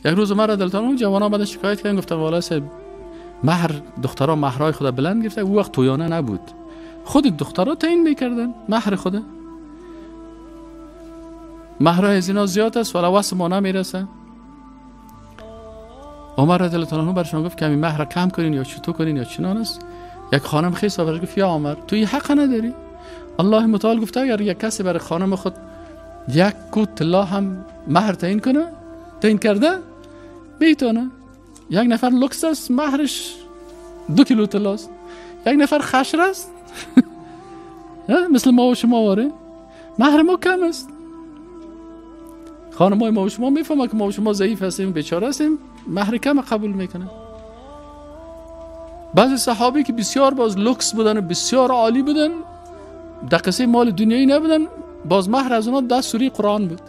یک روز عمر رضی الله عنه جوان آمدن شکایت کردن، گفتن والا مهر دخترها مهرای خود بلند گرفته. او وقت تویانه نبود، خود دخترها تعیین میکردن مهر خود. مهرای از اینا زیاد است ولی واسه ما نمیرسه. عمر رضی الله عنه برشان گفت کمی مهر کم کنین یا چطور کنین یا چنان است. یک خانم خیس برش گفت یا عمر تو این حق نداری. الله متعال گفته اگر یک کسی برای خانم خود یک کوت طلا هم مهر تعیین کنه، تعیین کرده میتونه. یک نفر لوکس است مهرش 2 کیلو طلا است، یک نفر خشر است مثل ما و شما واره مهر ما کم است. خانمای ما و شما میفهمه که ما و شما ضعیف هستیم، بیچاره هستیم، مهر کم قبول میکنه. بعضی صحابی که بسیار باز لوکس بودن و بسیار عالی بودن، در قصه مال دنیایی نبودن، باز مهر از اونا 10 سوره قرآن بود.